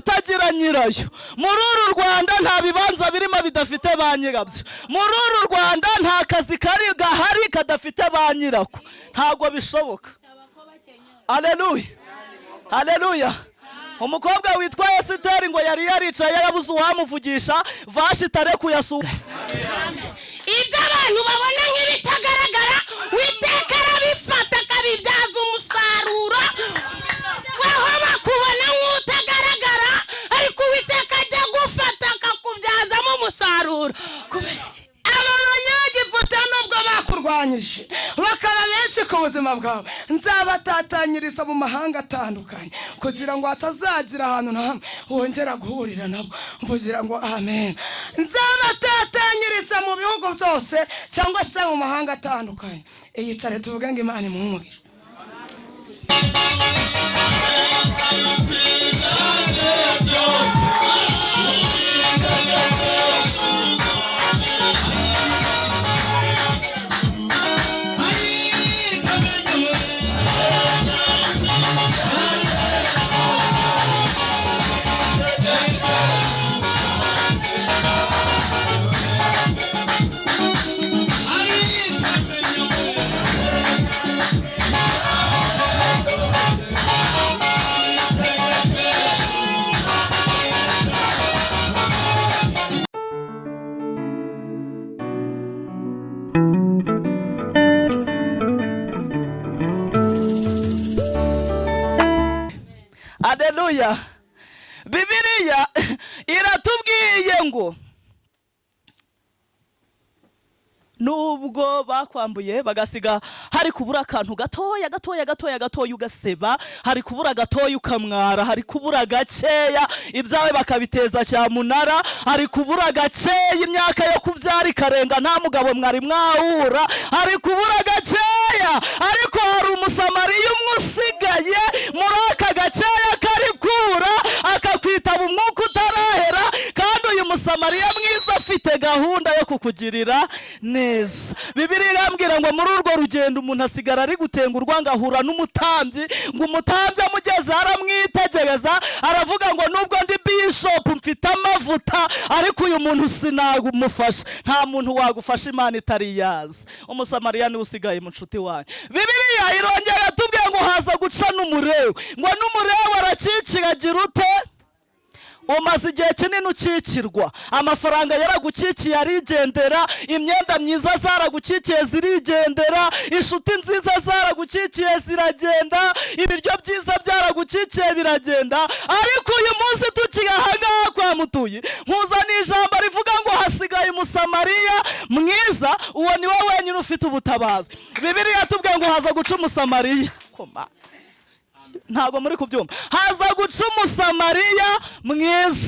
itagira nyirayo. Muri uru Rwanda nta bibanza birimo bidafite ba nyirabyo. Muri uru Rwanda nta kazi kari gahari kadafite ba nyirako. Ntabwo bishoboka. Haleluya, haleluya. Umukobwa witwa Esiteri ngo yari yaricaye yarabuze uwamuvugisha, Vashiti kuyasura. Ibyo abantu babona nk'ibitagaragara, Witeka arabifata akabibyaza umusaruro. Weho bakubona nk'utagaragara, ariko Uwiteka ajya gufata akakubyazamo umusaruro. Aba Banyegiputa, nubwo bakurwanyije bakaba benshi ku buzima bwawe, nzabatatanyiriza mu mahanga atandukanye kugira ngo hatazagira ahantu na hamwe wongera guhurira nabo. Mvugira ngo amen. Nzabatatanyiriza mu bihugu byose cyangwa se mu mahanga atandukanye. Iyicare, tuvuge ngo Imana imuhe umugisha. Aleluya. Bibiliya iratubwiye ngo nubwo bakwambuye bagasiga hari kubura akantu gatoya gatoya gatoya gatoya ugaseba, hari kubura gatoya ukamwara, hari kubura gakeya ibyawe bakabiteza cyamunara, hari kubura gakeya imyaka yo kubyara ikarenga nta mugabo mwari mwahura, hari kubura gakeya, ariko hari Umusamariya umwe usigaye muri aka gakeya kari kubura, akakwitaba umwuka utarahera. Kandi uyu Musamariya mwiza afite gahunda yo kukugirira neza. Bibiliya irambwira ngo muri urwo rugendo umuntu asigara ari gutengurwa ngo ahura n'umutambyi. Ngo umutambyi amugeze aramwitegereza, aravuga ngo nubwo ndi bishop mfite amavuta, ariko uyu muntu sinagumufasha. Nta muntu wagufasha Imana itari yaza. Umusamariya niwe usigaye mu nshuti wanyu. Bibiliya irongera yatubwiye ngo haza guca n'Umurewe. Ngo n'Umurewe arakikira, agira ute? Umaze igihe kinini ukikirwa, amafaranga yaragukikiye arigendera, imyenda myiza zaragukikiye zirigendera, inshuti nziza zaragukikiye ziragenda, ibiryo byiza byaragukikiye biragenda. Ariko uyu munsi tukiri ahangaha kwa Mutuyi, nkuzaniye ijambo rivuga ngo hasigaye Umusamariya mwiza. Uwo ni we wenyine ufite ubutabazi. Bibiliya yatubwiye ngo haza guca Umusamariya. Koma, ntabwo muri kubyumva. Haza guca Umusamariya mwiza.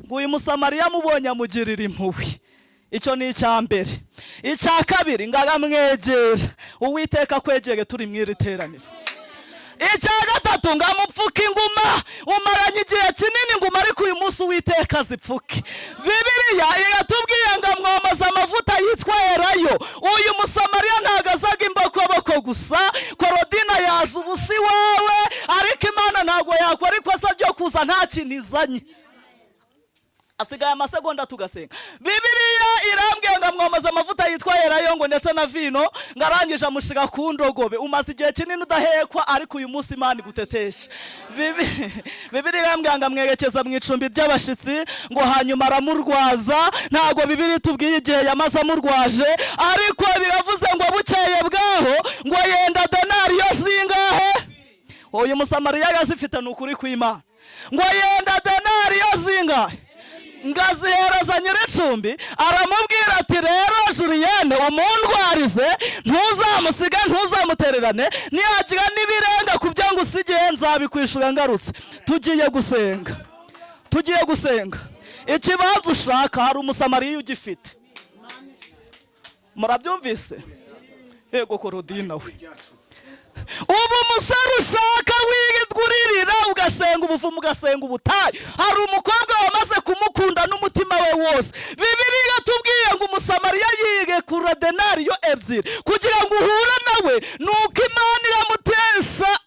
Ngo uyu Musamariya amubonye amugirira impuhwe. Icyo ni icya mbere. Icya kabiri, ngo aramwegera. Uwiteka akwegere turi mu iri teraniro. Icya gatatu, ngo amupfuke inguma. Umaranye igihe kinini inguma, ariko uyu munsi Uwiteka azipfuke. Bibiliya iratubwiye ngo amwomaza amavuta yitwa elayo. Uyu Musamariya ntabwo azaga imbokoboko gusa. Korodina yaza ubusa iwawe, ariko Imana ntabwo yakora ikosa ryo kuza nta kintu izanye. Asigaye amasegonda tugasenga. Bibiliya irambwiye ngo amwomaza amavuta yitwa elayo, ngo ndetse na vino, ngo arangije amushyira ku ndogobe. Umaze igihe kinini udahekwa, ariko uyu munsi Imana igutetesha. Bibiliya irambwiye ngo amwerekeza mu icumbi ry'abashyitsi, ngo hanyuma aramurwaza. Ntabwo Bibiliya itubwiye igihe yamaze amurwaje, ariko biravuze ngo bukeye bwaho ngo yenda denariyo zingahe? Uyu Musamariya yazifite, ni ukuri kw'Imana. Ngo yenda denariyo zingahe? Ngazihereza nyir'icumbi, aramubwira ati rero Juliyene, umundwarize, ntuzamusige, ntuzamutererane, nihagira n'ibirenga ku byo ngusigiye nzabikwishyura ngarutse. Tugiye gusenga, tugiye gusenga. Ikibanza ushaka hari Umusamariya ugifite. Murabyumvise? Yego, Korodina we. Ubu umusore ushaka wirirwa uririra, ugasenga ubuvumo, ugasenga ubutayu, hari umukobwa wamaze kumukunda n'umutima we wose. Bibiliya iratubwiye ngo Umusamariya yirekura denariyo ebyiri kugira ngo uhure nawe, nuko Imana iramutesha.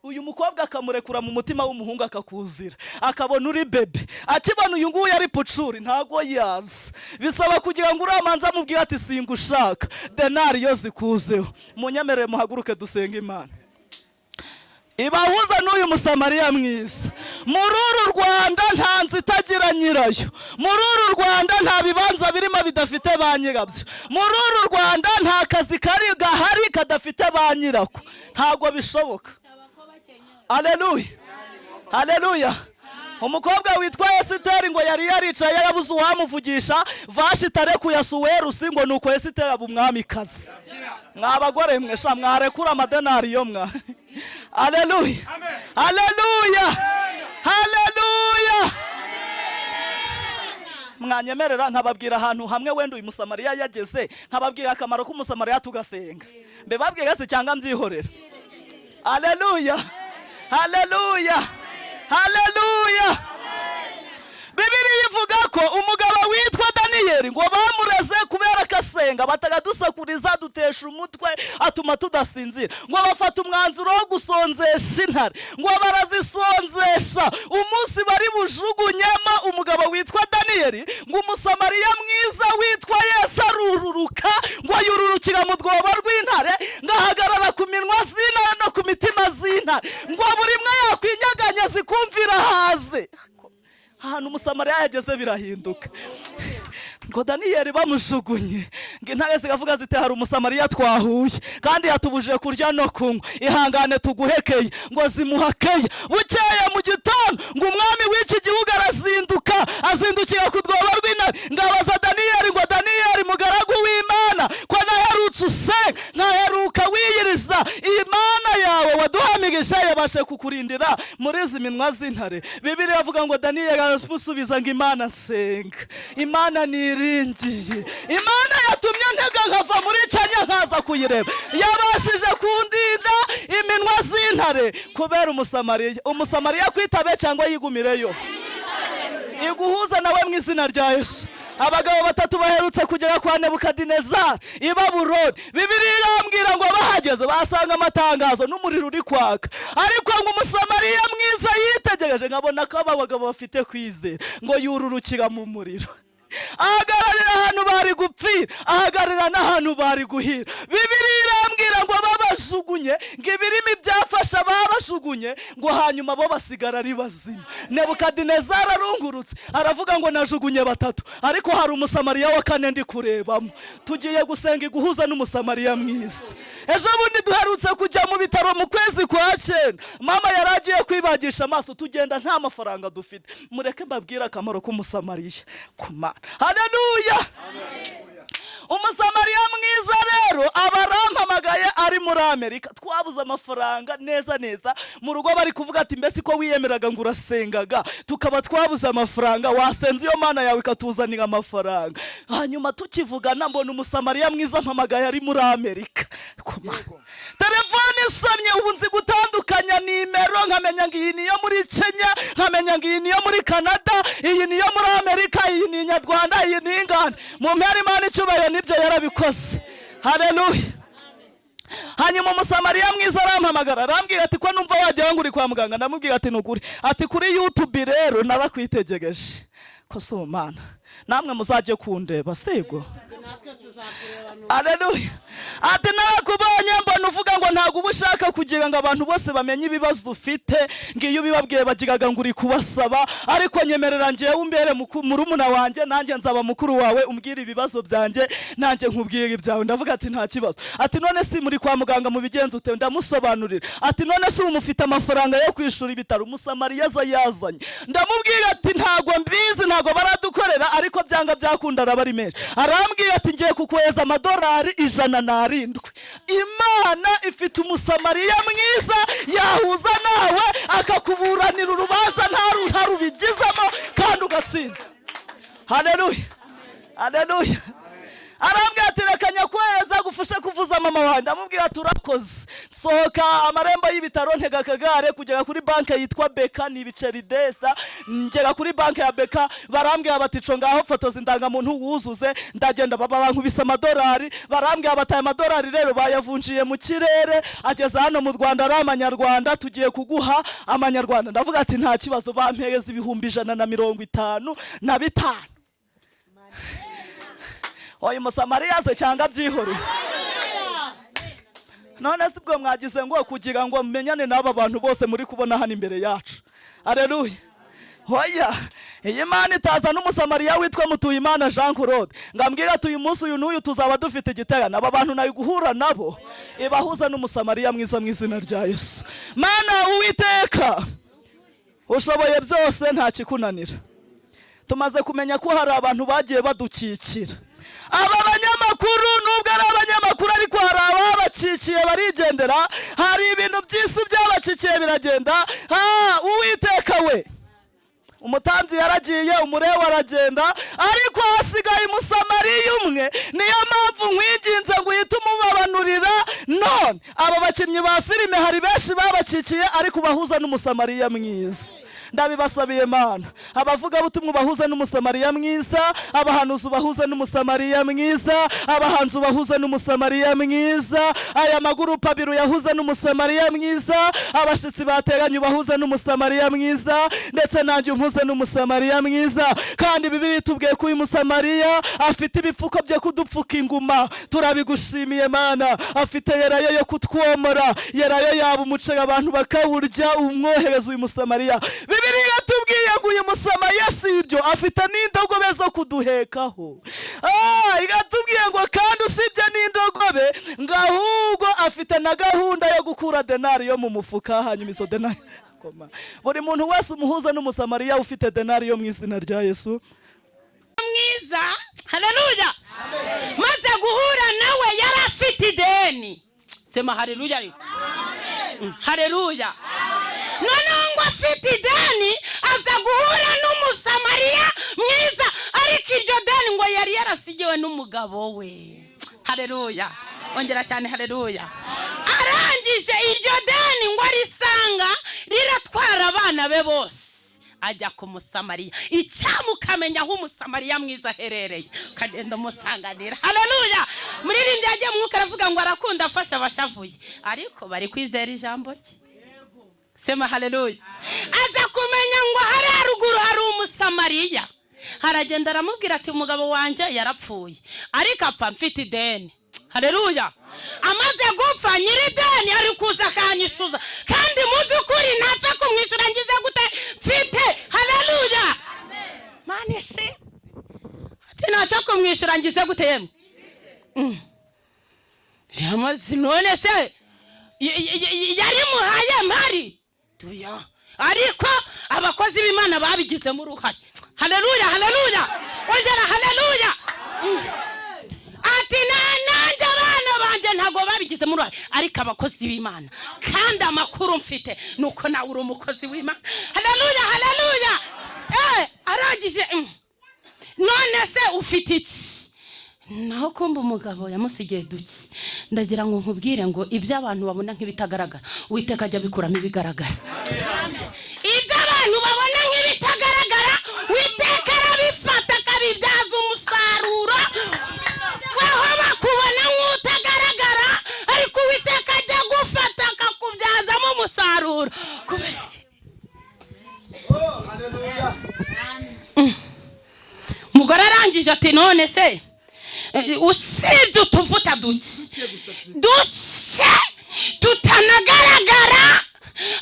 Uyu mukobwa akamurekura mu mutima w'umuhungu, akakuzira, akabona uri bebe, akibona uyu nguyu ari pucuri, ntago yaza. Bisaba kugira ngo uramanza amubwire ati singushaka. Denariyo zikuzeho. Munyemerere muhaguruke dusenga Imana ibahuza n'uyu Musamariya mwiza. Muri uru Rwanda nta nzu itagira nyirayo. Muri uru Rwanda nta bibanza birimo bidafite ba nyirabyo. Muri uru Rwanda nta kazi kari gahari kadafite ba nyirako, ntabwo bishoboka. Aleluya, aleluya. Umukobwa witwa Esiteri ngo yari yaricaye yarabuze uwamuvugisha, Vashiti arekuye Asuwerusi, ngo nuko Esiteri aba umwamikazi. Mwa bagore mwe sha, mwarekura amadenariyo mwa. Aleluya, aleluya, aleluya. Mwanyemerera nkababwira ahantu hamwe wenda uyu Musamariya yageze, nkababwira akamaro k'Umusamariya, tugasenga. Mbebabwira se cyangwa mbyihorera? Aleluya, aleluya, aleluya. Bibiliya ivuga ko umugabo witwa Daniyeli ngo bamureze kubera akasenga, batagadusakuriza, dutesha umutwe, atuma tudasinzira. Ngo bafata umwanzuro wo gusonzesha intare, ngo barazisonzesha. Umunsi bari bujugunyemo umugabo witwa Daniyeli, ngo Umusamariya mwiza witwa Yesu arururuka, ngo yururukira mu rwobo rw'intare, ngo ahagarara ku minwa z'intare no ku mitima z'intare, ngo buri imwe yakwinyaganya zikumvira haze. Ahantu Umusamariya yageze birahinduka. Ngo Daniyeli bamujugunye, ngo intare zigavuga ziti hari Umusamariya twahuye kandi yatubujije kurya no kunywa, ihangane tuguhekeye. Ngo zimuhakeye. Bukeye mu gitondo ngo umwami w'iki gihugu arazinduka, azindukira ku rwobo rw'intare, ngo abaza Daniyeli ngo Daniyeli mugaragu w'Imana, ko naherutse usenga, nkaheruka wiyiriza, Imana yawe waduhamigisha yabashe kukurindira muri izi minwa z'intare? Bibiliya avuga ngo Daniyeli aramusubiza ngo Imana nsenga, Imana niringiye, Imana yatumye ntega nkava muri Kenya nkaza kuyireba, yabashije kundinda iminwa z'intare kubera Umusamariya. Umusamariya kwitabe cyangwa yigumireyo, iguhuza nawe mu izina rya Yesu. Abagabo batatu baherutse kugera kwa Nebukadinezari i Babuloni. Bibiliya irambwira ngo bahageze basanga amatangazo n'umuriro uri kwaka, ariko ngo Umusamariya mwiza yitegereje, nkabona ko aba bagabo bafite kwizera, ngo yururukira mu muriro, ahagararira ahantu bari gupfira, ahagararira n'ahantu bari guhira. Bibiliya irambwira ngo babajugunye, ngo ibirimi byafasha babajugunye, ngo hanyuma bo basigara ari bazima. Nebukadinezari arungurutse aravuga ngo najugunye batatu, ariko hari Umusamariya wa kane ndi kurebamo. Tugiye gusenga iguhuza n'Umusamariya mwiza. Ejo bundi duherutse kujya mu bitaro mu kwezi kwa 9, mama yari agiye kwibagisha amaso, tugenda nta mafaranga dufite. Mureke mbabwire akamaro k'Umusamariya kumana. Haleluya. Umusamariya mwiza rero abarampamagaye ari muri Amerika, twabuze amafaranga neza neza mu rugo, bari kuvuga ati mbese ko wiyemeraga ngo urasengaga, tukaba twabuze amafaranga, wasenze iyo Mana yawe ikatuzanira amafaranga? Hanyuma tukivugana mbona Umusamariya mwiza mpamagaye ari muri Amerika. Telefone isomye, ubu nzi gutandukanya nimero, nkamenya ngo iyi niyo muri Kenya, nkamenya ngo iyi niyo muri Canada, iyi niyo muri Amerika, iyi ni Inyarwanda, iyi ni Inganda. Mu mpera Imana icyubahiro nibyo yarabikoze. Haleluya. Hanyuma Umusamariya mwiza arampamagara, arambwira ati ko numva wagira ngo uri kwa muganga? Ndamubwira ati nukuri. Ati kuri YouTube rero narakwitegereje, ko si Mana namwe muzajye kundeba sego. Aleluya. Ati narakubonye mbona uvuga ngo ntabwo uba ushaka kugira ngo abantu bose bamenye ibibazo ufite, ngo iyo ubibabwiye bagiraga ngo uri kubasaba, ariko nyemerera ngewe umbere murumuna wanjye, nanjye nzaba mukuru wawe, umbwire ibibazo byanjye nanjye nkubwire ibyawe. Ndavuga ati nta kibazo. Ati none si muri kwa muganga mubigenza ute? Ndamusobanurira. Ati none si umufite amafaranga yo kwishura ibitaro? Umusamariya aza yazanye. Ndamubwira ati ntago mbizi, ntago baradukorera, ariko byanga byakunda araba ari menshi. Arambwira ati ngiye kukweza $107. Imana ifite Umusamariya mwiza yahuza nawe akakuburanira urubanza nta rubigizamo kandi ugatsinda. Haleluya, haleluya. Arambwira ati reka nyakwereza gufashe kuvuza mama wanjye. Ndamubwira turakoze. Sohoka amarembo y'ibitaro, ntega akagare kugera kuri banke yitwa Beka, ni ibiceri desa. Ngera kuri banke ya Beka, barambwira bati co ngaho fotoza indangamuntu wuzuze. Ndagenda, baba bankubise amadolari, barambwira bati aya madolari rero bayavunjiye mu kirere, ageze hano mu Rwanda ari amanyarwanda, tugiye kuguha amanyarwanda. Ndavuga ati nta kibazo. Bampereza 155,000. Oya, Musamariya se cyangwa byihorere. None si bwo mwagize ngo kugira ngo mumenyane n'aba bantu bose muri kubona hano imbere yacu? Aleluya. Hoya, iyi Mana itaza n'Umusamariya witwa Mutuyimana Jean Claude ngambwira ati uyu munsi uyu n'uyu tuzaba dufite igiterane, aba bantu nayo guhura nabo. Ibahuza n'Umusamariya mwiza mu izina rya Yesu. Mana Uwiteka ushoboye byose, nta kikunanira. Tumaze kumenya ko hari abantu bagiye badukikira. Aba banyamakuru, nubwo ari abanyamakuru, ariko hari ababacikiye barigendera, hari ibintu by'isi byabacikiye biragenda. Ha, Uwiteka we, umutambyi yaragiye, umurewe aragenda, ariko hasigaye Umusamariya umwe. Niyo mpamvu nkwinginze ngo uhite umubabanurira. None aba bakinnyi ba filime hari benshi babacikiye, ariko ubahuza n'Umusamariya mwiza. Ndabibasabiye Mana. Abavugabutumwa ubahuza n'Umusamariya mwiza, abahanuzi ubahuza n'Umusamariya mwiza, abahanzi ubahuza n'Umusamariya mwiza, aya magurupe abiri uyahuza n'Umusamariya mwiza, abashitsi bateranye ubahuza n'Umusamariya mwiza, ndetse nanjye umpuze n'Umusamariya mwiza. Kandi Bibiliya itubwiye ko uyu Musamariya afite ibipfuko byo kudupfuka inguma. Turabigushimiye Mana. Afite yerayo yo kutwomora, yerayo yaba umuceri abantu bakawurya. Umwohereza uyu Musamariya. Bibiliya iratubwiye ngo uyu Musamariya si ibyo, afite n'indogobe zo kuduhekaho. Iratubwiye ngo kandi usibye n'indogobe, ngo ahubwo afite na gahunda yo gukura denari yo mu mufuka. Hanyuma izo denari koma. Buri muntu wese umuhuza n'Umusamariya ufite denari yo mu izina rya Yesu. Mwiza, haleluya. Maze guhura nawe yari afite ideni. Sema haleluya ariko. Haleluya. Noneho ngo afite ideni, aza guhura n'Umusamariya mwiza, ariko iryo deni ngo yari yarasigiwe n'umugabo we. Haleluya. Ongera cyane haleluya. Arangije iryo deni ngo arisanga riratwara abana be bose, ajya ku Musamariya. Icyamukamenya aho Umusamariya mwiza aherereye, ukagenda umusanganira. Haleluya. Muririmbyi yagiye mu mwuka, aravuga ngo arakunda afasha abashavuye, ariko bari kwizera ijambo rye. Sema haleluya. Aza kumenya ngo hari haruguru hari Umusamariya, haragenda aramubwira ati umugabo wanjye yarapfuye, ariko apfa mfite ideni. Haleluya. Amaze gupfa, nyiri ideni ari kuza akanyishyuza, kandi mu by'ukuri ntacyo kumwishyura ngize gute mfite. Haleluya. Mana ishe ati ntacyo kumwishyura ngize gute yemwe. None se yari muhaye mpari tuya, ariko abakozi b'Imana babigizemo uruhare. Haleluya, haleluya. Ongera haleluya. Ati nanjye abana banjye ntabwo babigizemo uruhare, ariko abakozi b'Imana. Kandi amakuru mfite ni uko nawe uri umukozi w'Imana. Haleluya, haleluya. Arangije, none se ufite iki? Naho kumva umugabo yamusigiye duke. Ndagira ngo nkubwire ngo ibyo abantu babona nk'ibitagaragara, Uwiteka ajya abikuramo ibigaragara. Ibyo abantu babona nk'ibitagaragara, Uwiteka arabifata akabibyaza umusaruro. Weho bakubona nk'utagaragara, ariko Uwiteka ajya gufata akakubyazamo umusaruro. Umugore arangije ati none se usibye utuvuta duke duke tutanagaragara,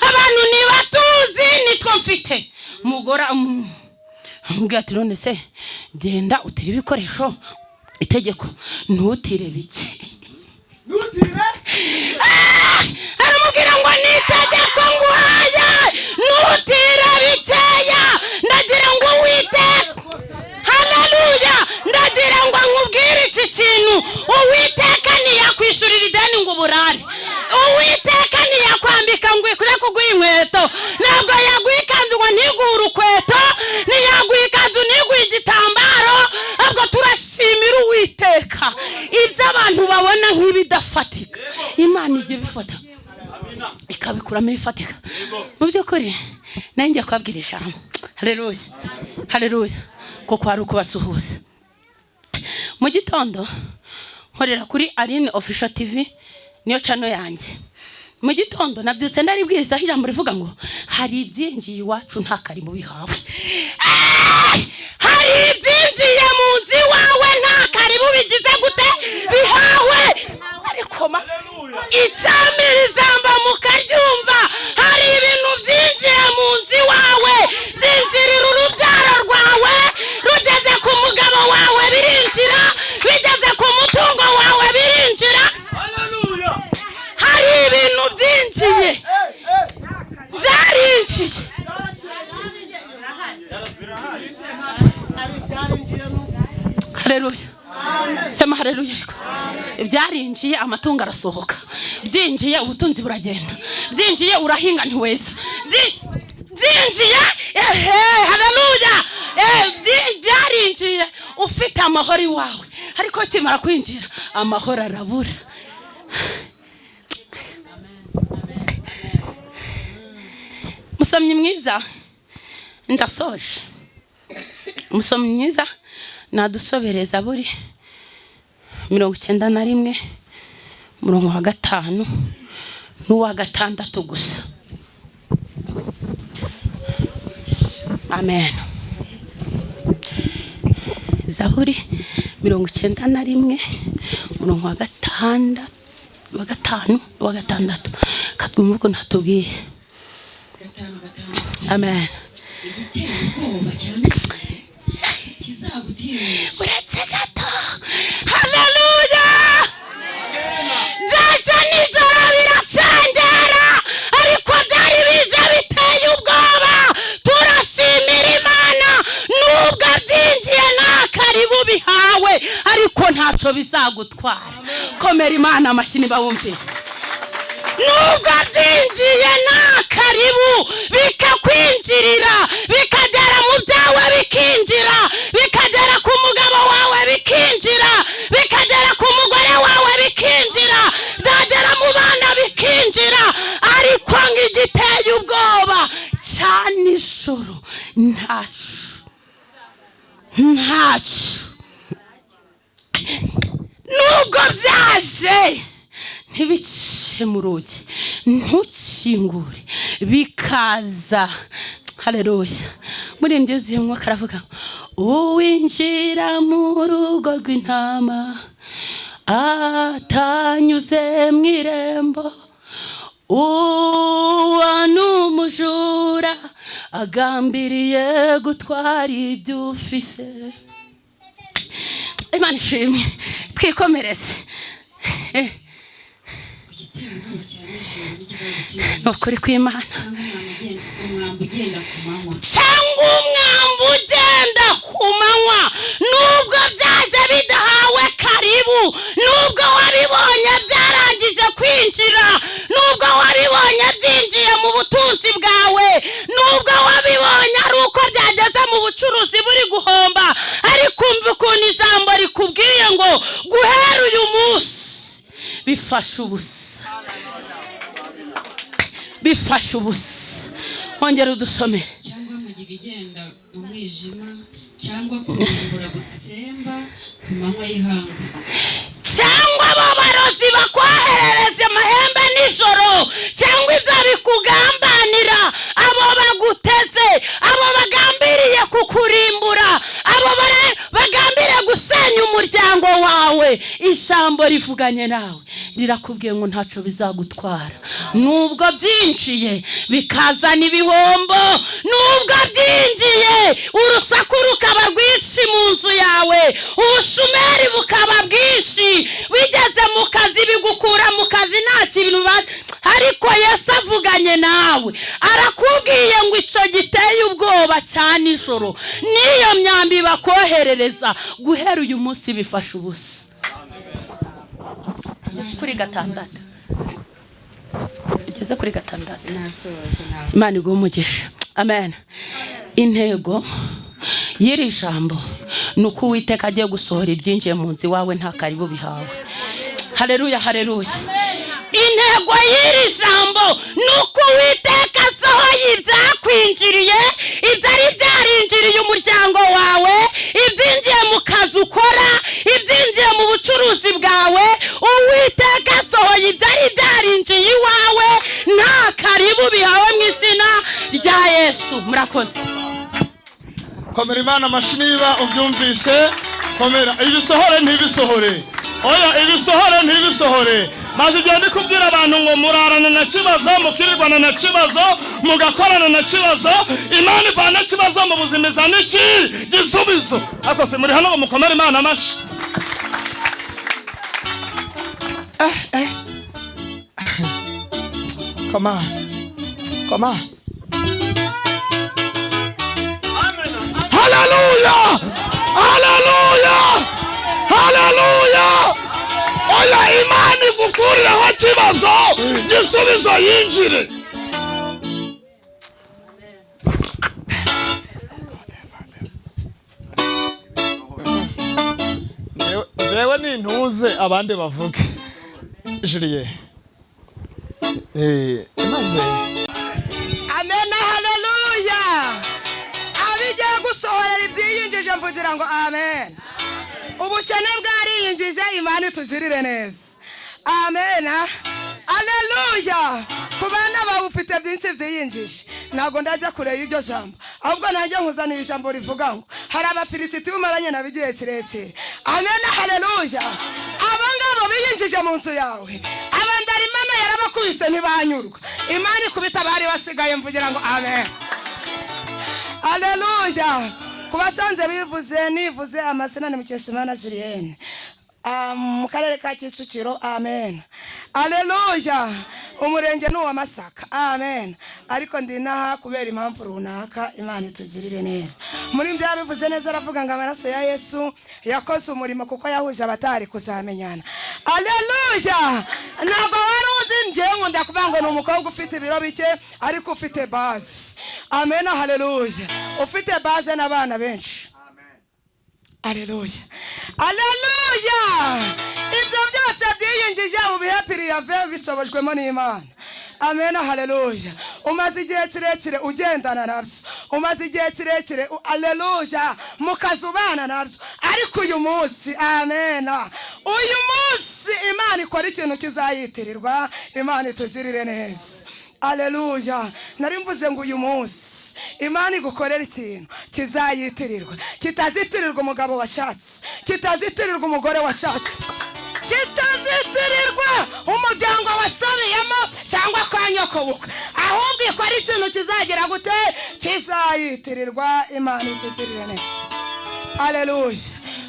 abantu ntibatuzi, nitwo mfite. Umugore amubwira ati none se genda utire ibikoresho, itegeko ntutire bike. Aramubwira ngo ni itegeko nguhaye, ntutire bikeya. Ndagira ngo Uwiteka, haleluya, ndagira ngo nkubwire iki kintu: Uwiteka ntiyakwishyurira ideni ngo uburare, Uwiteka ntiyakwambika ngo ikure kuguha inkweto, ntabwo yaguha ikanzu ngo ntiguhe urukweto, ntiyaguha ikanzu ntiguhe igitambaro. Ahubwo turashimira Uwiteka. Turakuramo ibifatika mu by'ukuri. Nanjye kubabwira ijambo, haleluya, haleluya, kuko hari ukubasuhuza mu gitondo. Nkorera kuri Aline Official TV, niyo channel yanjye. Mu gitondo nabyutse ndaribwirizaho ijambo rivuga ngo hari ibyinjiye iwacu nta karibu bihawe. Hari ibyinjiye mu nzu iwawe nta karibu bigize gute bihawe. Ariko icyamira ijambo mukaryumva. Hari ibintu byinjiye mu nzu iwawe, byinjirira urubyaro rwawe, rugeze ku mugabo wawe birinjira, bigeze ku mutungo wawe birinjira. Hari ibintu byinjiye, byarinjiye. Haleluya, sema haleluya. Byarinjiye, amatungo arasohoka, byinjiye ubutunzi buragenda, byinjiye urahinga ntiweza, byinjiye, ehe, haleluya. Byarinjiye ufite amahoro iwawe, ariko kimara kwinjira amahoro arabura. Musomyi mwiza, ndasoje. Musomyi mwiza, nadusobereza buri 91 umurongo wa 5 n'uwa 6 gusa. Amen. Zaburi 91 umurongo wa 6, wa 5, wa 6. Katwumva uko ntatubwiye. Amen. Igiteye ubwoba cyane kizagutinyisha. Uretse gato. Haleluya. Byaje nijoro biracengera, ariko byari bije biteye ubwoba. Turashimira Imana nubwo byinjiye nta karibu bihawe, ariko ntacyo bizagutwara. Komera Imana amashyi niba wumvise. Nubwo byinjiye nta karibu, bikakwinjirira, bikagera mu byawe bikinjira, bikagera ku mugabo wawe bikinjira, bikagera ku mugore wawe bikinjira, byagera mu bana bikinjira, ariko ngigiteye ubwoba cya nijoro ntacu, ntacu. Nubwo byaje ntibice mu rugi, ntukingure, bikaza. Haleluya. Muri indyo umwuka aravuga, uwinjira mu rugo rw'intama atanyuze mu irembo, uwo ni umujura agambiriye gutwara ibyo ufise. Imana ishimwe, twikomereze. Igiteye ubwoba cya nijoro nikizagutinyisha. Ukuri kw'Imana. Cyangwa umwambi ugenda ku manywa. Cyangwa umwambi ugenda ku manywa. Nubwo byaje bidahawe karibu, nubwo wabibonye byarangije kwinjira, nubwo wabibonye byinjiye mu butunzi bwawe, nubwo wabibonye ari uko byageze mu bucuruzi buri guhomba, ariko umva ukuntu ijambo rikubwiye ngo guhera uyu munsi bifashe ubusa, bifashe ubusa. Ongera udusome. Cyangwa mugiga igenda mu mwijima, cyangwa kurimbura gutsemba ku manywa y'ihangu. Cyangwa abo barozi bakwoherereza amahembe nijoro, cyangwa ibyo bikugambanira, abo baguteze, abo bagambiriye kukurimbura, abo bagambiriye gusenya umuryango wawe, ijambo rivuganye nawe rirakubwiye ngo ntacyo bizagutwara. Nubwo byinjiye bikazana ibihombo, nubwo byinjiye urusaku rukaba rwinshi mu nzu yawe, ubushumeri bukaba bwinshi, bigeze mu kazi bigukura mu kazi nta kintu bazi, ariko Yesu avuganye nawe arakubwiye ngo icyo giteye ubwoba cya nijoro n'iyo myambi bakoherereza, guhera uyu munsi bifashe ubusa. Kuri 6. Ugeze kuri 6. Imana iguhe umugisha. Amen. Intego y'iri jambo ni uko Uwiteka agiye gusohora ibyinjiye mu nzu iwawe nta karibu bihawe. Haleluya, haleluya. Intego y'iri jambo ni uko Uwiteka asohoye ibyakwinjiriye, ibyari byarinjiriye umuryango wawe, ibyinjiye mu kazi ukora, ibyinjiye mu bucuruzi bwawe. Uwiteka asohoye ibyari byarinjiye iwawe, nta karibu bihawe mu izina rya Yesu. Murakoze. Komera Imana amashyi niba ubyumvise. Komera. Ibisohore ntibisohore, oya, ibisohore ntibisohore. Maze igihe ndi kubwira abantu ngo murarana na kibazo, mukirirwana na kibazo, mugakorana na kibazo. Imana ivana kibazo mu buzima, izana iki gisubizo. Ariko se muri hano ngo mukomere Imana amashyi? Come on, come on. Haleluya, haleluya, haleluya! Oya, Imana igukurireho kibazo, gisubizo yinjire. Jewe nintuze abandi bavuge. Julie, maze Amen, haleluya. Abigiye gusohorera ibyiyinjije, mvugira ngo amen. Ubukene bwariyinjije, Imana itugirire neza. Amen, haleluya. Ku bana bawe ufite byinshi byiyinjije, ntabwo ndajya kure y'iryo jambo, ahubwo nanjye nkuzaniye ijambo rivuga ngo hari Abafilisiti umaranye nabo igihe kirekire. Amen, haleluya. Abo ngabo biyinjije mu nzu yawe, abambara Imana yarabakubise ntibanyurwa, Imana ikubita abari basigaye, mvugira ngo amen, haleluya. Ku basanze bivuze, nivuze amazina ni Mukeshimana Julienne, mu karere ka Kicukiro. Amen, haleluya. Umurenge ni uwa Masaka. Amen. Ariko ndi inaha kubera impamvu runaka. Imana itugirire neza. Muri bya bivuze neza, aravuga ngo amaraso ya Yesu yakoze umurimo kuko yahuje abatari kuzamenyana. Haleluya. Ntabwo wari uzi, njyewe nkunda kuvuga ngo ni umukobwa ufite ibiro bike ariko ufite base. Amen, haleluya. Ufite base n'abana benshi. Aleluya, aleluya. Ibyo byose byiyinjije mu bihe piriyave bishobojwemo n'Imana. Amen, haleluya. Umaze igihe kirekire ugendana nabyo, umaze igihe kirekire, aleluya, mu kazi ubana nabyo, ariko uyu munsi, amen, uyu munsi Imana ikora ikintu kizayitirirwa. Imana itugirire neza. Aleluya. Nari mvuze ngo uyu munsi Imana igukorera ikintu kizayitirirwa, kitazitirirwa umugabo washatse, kitazitirirwa umugore washatse, kitazitirirwa umuryango wasabiyemo cyangwa kwa nyokobukwe, ahubwo ikora ikintu kizagira gute? Kizayitirirwa. Imana itugirire neza. Aleluya.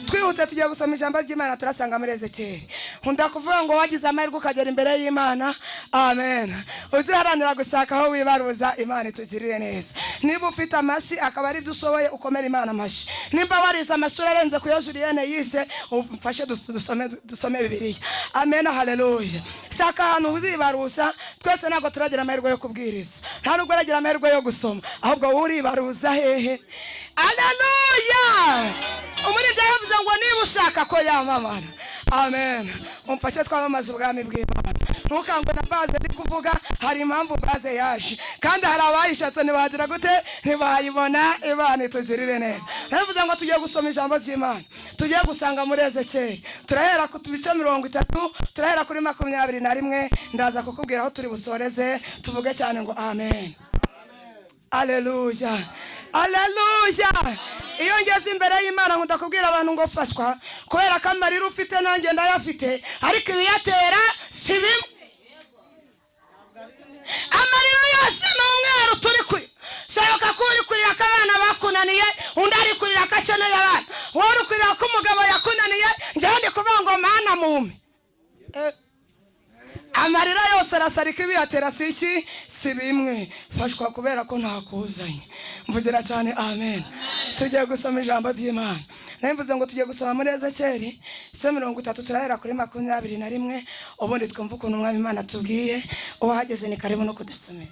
Twihuse, tugiye gusoma ijambo ry'Imana, turasanga muri Ezekiyeli. Nkunda kuvuga ngo wagize amahirwe ukagera imbere y'Imana. Amen. Ujye uharanira gushaka aho wibaruza. Imana itugirire neza. Niba ufite amashyi, akaba ari byo ushoboye, ukomere Imana amashyi. Nimba warize amashuri arenze ku yo Julienne yize, umfashe dusome Bibiliya. Amen, haleluya. Shaka ahantu uzibaruza. Twese ntabwo turagira amahirwe yo kubwiriza, nta nubwo uragira amahirwe yo gusoma, ahubwo wowe uribaruza hehe? Aleluya. Umuribyo yavuze ngo niba ushaka ko yamamara, amen, umfashe twamamaze ubwami bw'Imana. Ntukangwe na base ndi kuvuga, hari impamvu base yaje, kandi hari abayishatse ntibagira gute? Ntibayibona. Imana itugirire neza. Navuze ngo tugiye gusoma ijambo ry'Imana, tugiye gusanga muri Ezekiyeli. Turahera ku bice 30, turahera kuri 21. Ndaza kukubwira aho turi busoreze. Tuvuge cyane ngo amen. Aleluya, aleluya. Iyo ngeze imbere y'Imana nkunda kubwira abantu ngo fashwa, kubera ko amarira ufite nanjye ndayafite, ariko ibiyatera si bimwe. Amarira yose ni umweru turi kuri. Shoboka ko uri kurira ko abana bakunaniye, undi ari kurira ko akeneye abana, wowe uri kurira ko umugabo yakunaniye, njyewe ndi kuvuga ngo Mana mume. Amarira yose arasarika, ibiyatera si iki? Si bimwe. Fashwa kubera ko ntakuzanye. Mvugira cyane amen. Tugiye gusoma ijambo ry'Imana. Nari mvuze ngo tugiye gusoma muri Ezekiyeli ibice 30, turahera kuri 21, ubundi twumva ukuntu Umwami Imana atubwiye. Uwahageze ni karibu no kudusomera.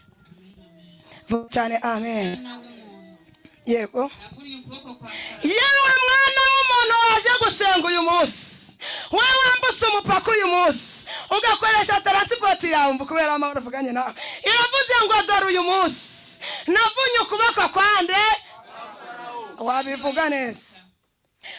Vuga cyane amen. Yego. Navunnye ukuboko kwa Yewe mwana w'umuntu waje gusenga uyu munsi, wowe wambutse umupaka uyu munsi, Ugakoresha transport yawe kubera amahoro uvuganye nawe. Iravuze ngo dore uyu munsi navunye ukuboko kwande, wabivuga neza.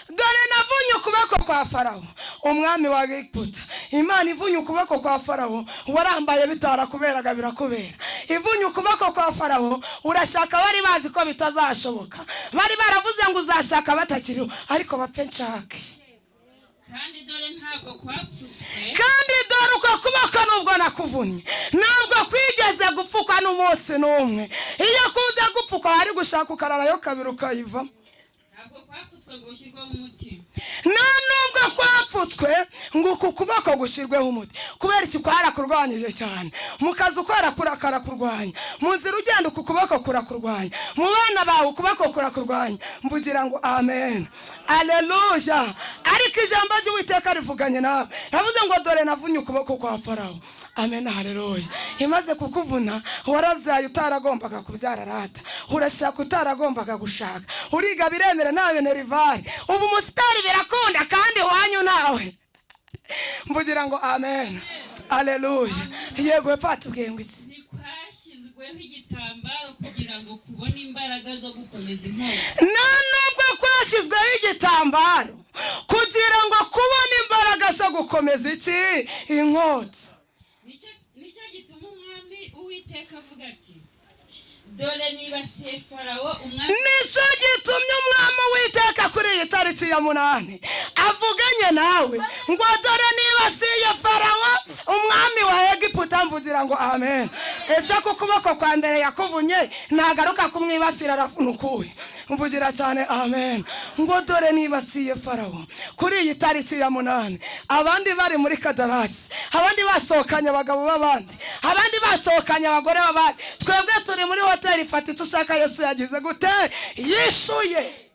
Dore navunye ukuboko kwa Farawo umwami wa Egiputa. Imana ivunye ukuboko kwa Farawo, warambaye bitarakuberaga birakubera. Ivunye ukuboko kwa Farawo, urashaka bari bazi ko bitazashoboka, bari baravuze ngo uzashaka batakiriho, ariko bapfe nshake. Kandi dore ntabwo kwapfutswe, kandi dore uko kuboko nubwo nakuvunye ntabwo kwigeze gupfukwa n'umunsi n'umwe. Iyo kuza gupfukwa wari gushaka ukararayo kabiri ukayivamo. Ntabwo kwapfutswe ngo ushyirweho umuti. Nta nubwo kwapfutswe ngo uku kuboko gushyirweho umuti. Kubera iki? Kwarakurwanyije cyane. Mu kazi ukora karakurwanya, mu nzira ugenda uku kuboko kurakurwanya, mu bana bawe ukuboko kurakurwanya. Mvugira ngo amen, aleluya. Ariko ijambo ry'Uwiteka rivuganye nawe, ravuze ngo dore navunye ukuboko kwa Farawo. Amen, haleluya. Imaze kukuvuna, warabyaye utaragombaga kubyara rata, urashaka utaragombaga gushaka, uriga biremera nta benerivare, ubu umusitari birakunda kandi wanyu nawe. Mvugira ngo amen, aleluya. Yego patubwiye ngo iki? Ntikwashyizweho igitambaro kugira ngo kubone imbaraga zo gukomeza inkota. Nta nubwo kwashyizweho igitambaro kugira ngo kubone imbaraga zo gukomeza iki? Inkota. Nicyo gituma umwami Uwiteka avuga ati dore nibasiye Farawo umwami. Nicyo gitumye umwami Uwiteka kuri iyi tariki ya 8 avuganye nawe ngo dore nibasiye Farawo umwami wa Egiputa. Mvugira ngo amen. Ese ku kuboko kwa mbere yakuvunye nagaruka kumwibasira arafunukuye? Mvugira cyane amen. Ngo dore nibasiye Farawo kuri iyi tariki ya 8. Abandi bari muri Kadarasi, abandi basohokanye abagabo b'abandi, abandi basohokanye abagore b'abandi, twebwe turi muri hoteli. Fata icyo ushaka. Yesu yagize gute? Yishuye.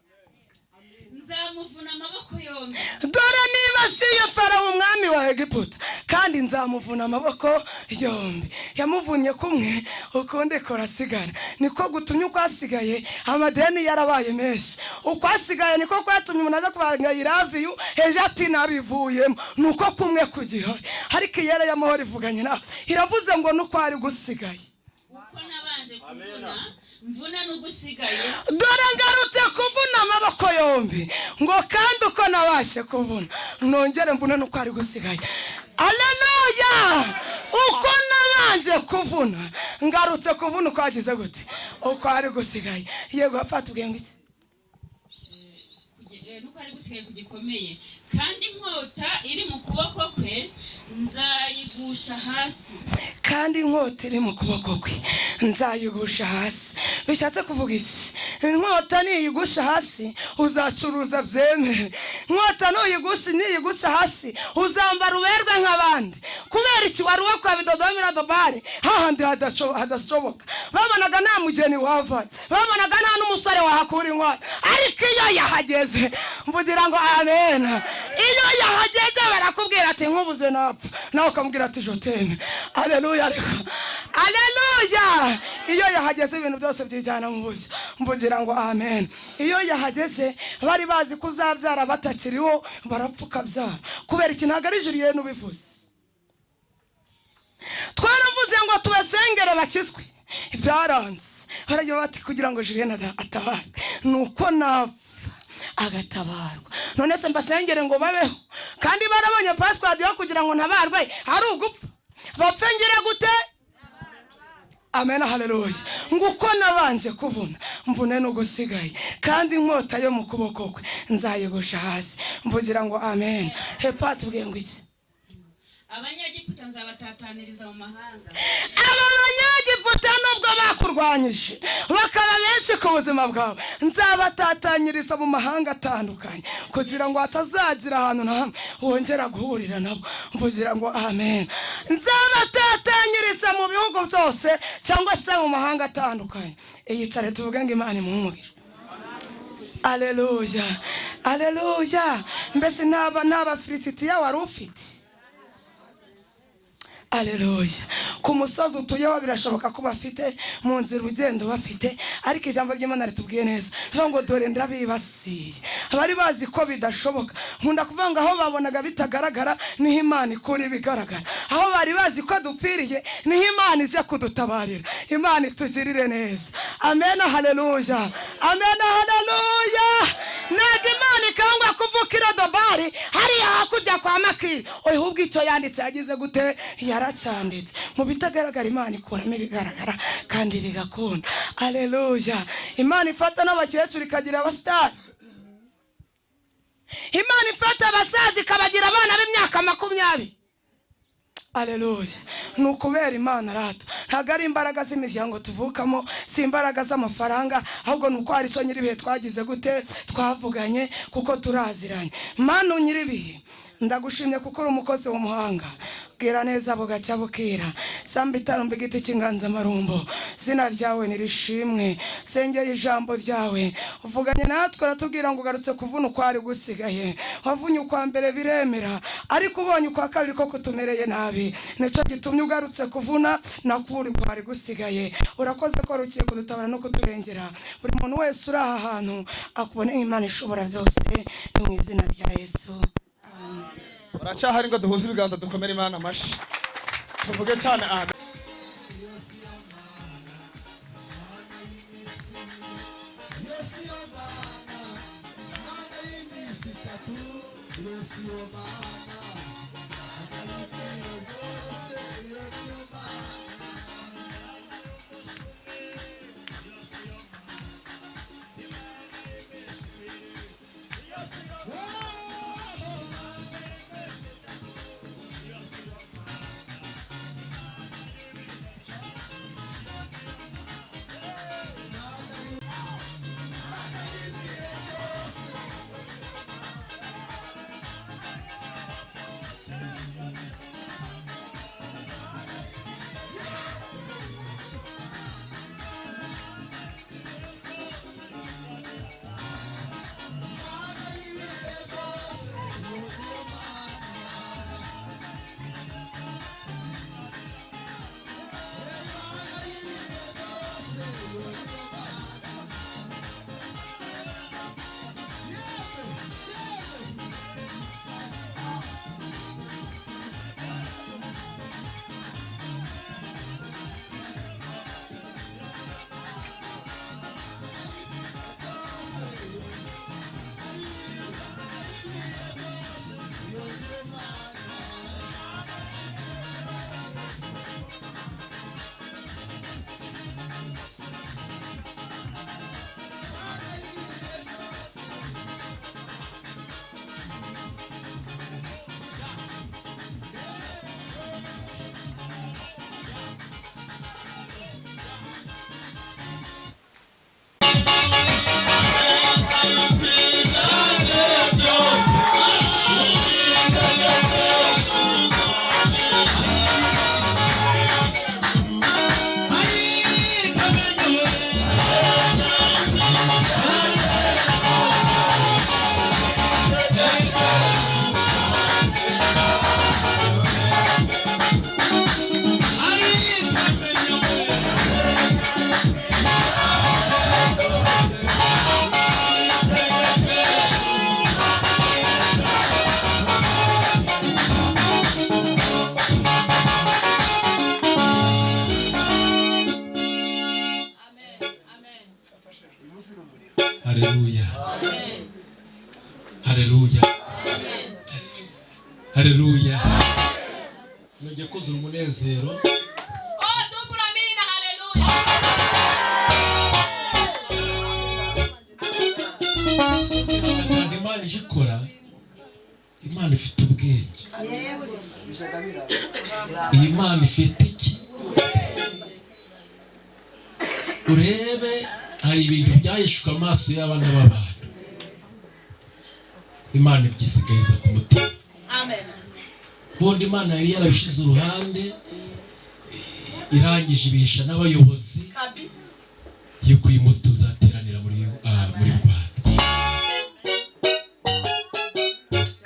Nzamuvuna amaboko yombi. Dore nibasiye Farawo umwami wa Egiputa kandi nzamuvuna amaboko yombi. Yamuvunye kumwe ukundi kurasigara. Niko gutumye ukwasigaye amadeni yarabaye menshi. Ukwasigaye niko kwatumye umuntu aza kubanga iraviyu ejo ati nabivuyemo. Nuko kumwe kugihari. Ariko iyera y'amahoro ivuganye nawe, iravuze ngo nuko ari gusigaye. Uko nabanje kuvuna mvuna n'ugusigaye. Dore ngarutse kuvuna amaboko yombi, ngo kandi uko nabashe kuvuna nongere mvune nuko ari gusigaye. Aleluya. Uko nabanje kuvuna ngarutse kuvuna uko agize gute? Uko ari gusigaye. Yego patubwiye ngo iki? Nuko ari gusigaye kugikomeye. Kandi inkota iri mu kuboko kwe nzayigusha hasi. Kandi inkota iri mu kuboko kwe nzayigusha hasi. Bishatse kuvuga iki? Inkota niyigusha hasi uzacuruza byemere. Inkota niyigusha hasi uzambara uberwe nk'abandi. Kubera iki? Wari uwo kwa Bidodomira Dobari hahandi hadashoboka. Babonaga nta mugeni wava, babonaga nta n'umusore wahakura inkwano, ariko iyo yahageze mvugira ngo amen. Iyo yahageze barakubwira ati nkubuze napfa, nawe ukamubwira ati joteme. Aleluya. Ariko aleluya, iyo yahageze ibintu byose byijyana mu buryo. Mvugira ngo amen. Iyo yahageze bari bazi ko uzabyara batakiriho, barapfuka byara. Kubera iki? Ntabwo ari Julien ubivuze. Twaravuze ngo tubasengere bakizwe, byaranze. Baragira bati kugira ngo Julien atabarwe nuko napfa agatabarwa. None se mbasengere ngo babeho kandi barabonye password yo kugira ngo ntabarwe ari ugupfa, bapfe ngira gute? Amen, haleluya. Nguko nabanje kuvuna mvune n'ugusigaye, kandi inkota yo mu kuboko kwe nzayigusha hasi. Mvugira ngo amen. Hepfo tubwiye ngo iki? Abanyegiputa nzabatataniriza mu mahanga. Aba banyegiputa nubwo bakurwanyije bakaba benshi ku buzima bwawe, nzabatatanyiriza mu mahanga atandukanye kugira ngo hatazagira ahantu na hamwe wongera guhurira nabo. Mvugira ngo amen. Nzabatatanyiriza mu bihugu byose cyangwa se mu mahanga atandukanye. Iyicare tuvuge ngo Imana imuhe. Aleluya, aleluya. Mbese nta Bafilisitiya wari ufite? Aleluya. Ku musozi utuyeho birashoboka ko bafite, mu nzira ugenda bafite, ariko ijambo ry'Imana ritubwiye neza ngo dore ndabibasiye. Abari bazi ko bidashoboka, nkunda kuvuga ngo aho babonaga bitagaragara niho Imana ikura ibigaragara, aho bari bazi ko dupfiriye niho Imana ije kudutabarira. Imana itugirire neza. Amen, haleluya. Amen, haleluya. Ntabwo Imana ikangwa kuvukira dobari hariya hakurya kwa Makiri, oya, ahubwo icyo yanditse yagize gute? Yaracyanditse. Mu bitagaragara Imana ikuramo ibigaragara kandi bigakunda. Aleluya. Imana ifata n'abakecuru ikagira abasitari, Imana ifata abasaza ikabagira abana b'imyaka 20. Aleluya. Ni ukubera Imana rata, ntabwo ari imbaraga z'imiryango tuvukamo, si imbaraga z'amafaranga, ahubwo ni uko hari icyo nyir'ibihe twagize gute? Twavuganye, kuko turaziranye. Mana nyir'ibihe, ndagushimye kuko uri umukozi w'umuhanga. Bwira neza bugacya bukira, samba itarumba igiti cy'inganzamarumbo, zina ryawe nirishimwe. Sengeye ijambo ryawe, uvuganye natwe uratubwira ngo ugarutse kuvuna ukwari gusigaye. Wavunye ukwa mbere biremera, ariko ubonye ukwa kabiri ko kutumereye nabi, nicyo gitumye ugarutse kuvuna nakuri kwari gusigaye. Urakoze ko rugiye kudutabara no kuturengera. Buri muntu wese uri aha hantu akubone Imana ishobora byose, ni mu izina rya Yesu. Uracyahari ngo duhuze ibiganza dukomere Imana amashyi, tuvuge cyane amen. Haleluya. Haleluya. Haleluya. Nongeye kuzura umunezero. Oh, dubura amina, haleluya. Ntabwo Imana ije ikora, Imana ifite ubwenge. Iyi Mana ifite iki? Urebe hari ibintu byahishwe amaso y'abana b'abantu, Imana ibyisigariza ku mutima. Bundi Imana yari yarabishize uruhande, irangije ibihisha n'abayobozi yuko uyu munsi tuzateranira muri Rwanda.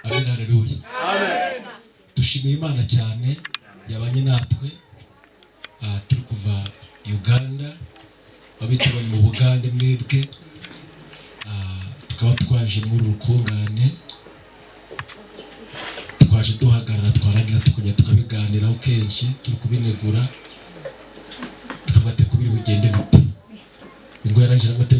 Amen, haleluya. Dushimiye Imana cyane Yabanye natwe turi kuva Uganda, abitabanye mu Bugande mwebwe, tukaba twaje muri uru rukungane, twaje duhagarara, twarangiza tukongera tukabiganiraho kenshi, turi kubinegura, tukavuga ati kubiri bugende bite? Ingo yarangije.